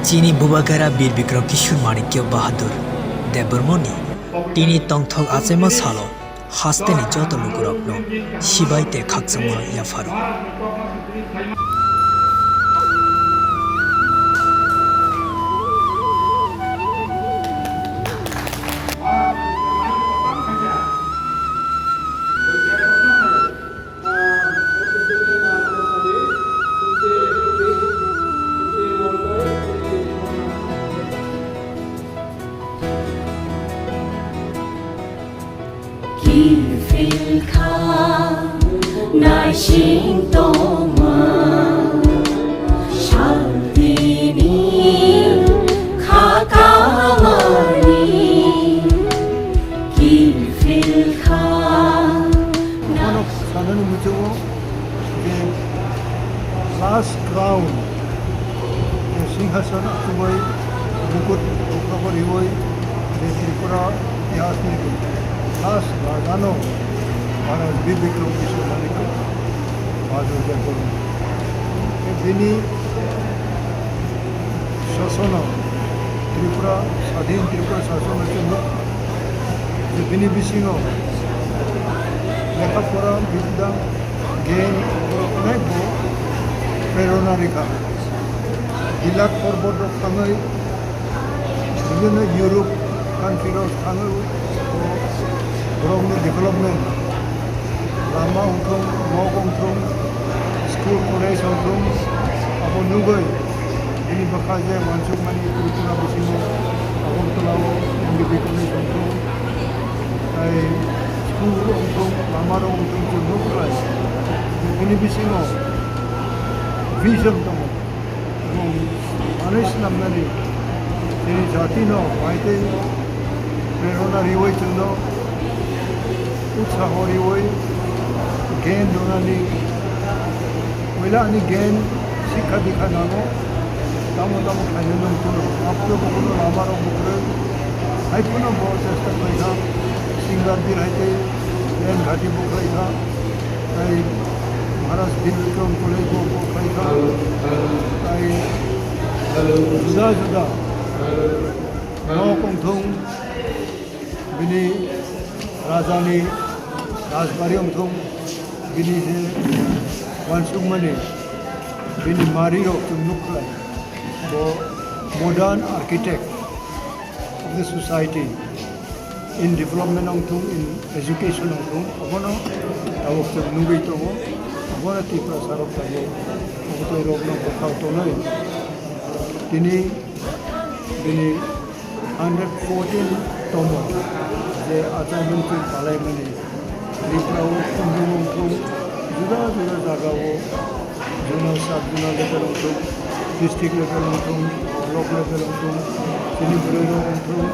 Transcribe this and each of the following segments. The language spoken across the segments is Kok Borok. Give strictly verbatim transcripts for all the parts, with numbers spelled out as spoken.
Chini Bubagra Bir Bikram Kishore Manikya Bahadur Debbarmani tini tongthok achaima salo hasteni joto lukurokno sibai tei khakchangma yapharo. Kiphil kha naising tongma, santini kha kamani. Kiphil kha. Bono sanani muchungo je last crown, je singhasan achugwi mukut bukhrogo riwi je Tripura itihasni last rajano Maharaj Bir Bikram Kishore Manikya Bahadur Debbarma. Bini Sasono Tripura, sadhin Tripura sasono chwng nukha je bini bisingo lekha pora, bidya, gyan, borok onek bo prerona rikha. Hilat porbot rok thangwi, bibhinno Europe country rok thangwi borokni development, lama wngthung, nok wngthung, school college wngthung, abo nugwi bini bwkha je uansukmani Tripura bisingo Agartala o M B B college wngthung, tei school wngthung, lama rok wngthung, chwng nukha bini bisingo vision tongo. Bong manwi swnamnani chini jatino bai tei prerona riwi chwngno utsaho riwi gyan rwnani, puila ani gyan sikha dikha nango, tamo tamo khlainai nung phano, aphuno bukuno lama rok bukrwi, hai phano bo chesta khlaikha, singer bir hai tei gyan ghati bo khlaikha. Tai Maharaj Bir Bikram College bo bo khlaikha. Tai juda juda nok wngthung, bini rajani rajbari wngthung, bini je uansukmani, bini mari rok chwng nukhlai. Bo modern architect of the society. In development wngthung, in education wngthung, obono tabuk chwng nugwi tongo, obono Tiprasa rok tabuk obotoirokno bwkhao tonwi tini bini hundred fourteen tomo je achaimani chwng palaimani Tripura o khumjwng wngthung, juda juda jagao zonal, sub zonal level wngthung, district level wngthung, block level wngthung, chini bwrwirok wngthung,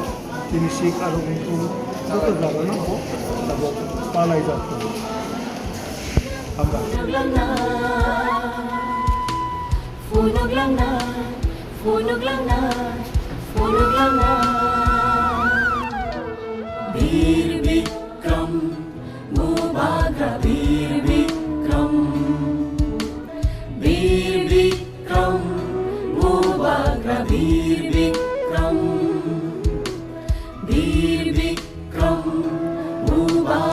chini sikharok wngthung, joto jagano bo tabuk palaijak tongo. Hambai. Phunuk langna, phunuk langna, phunuk langna.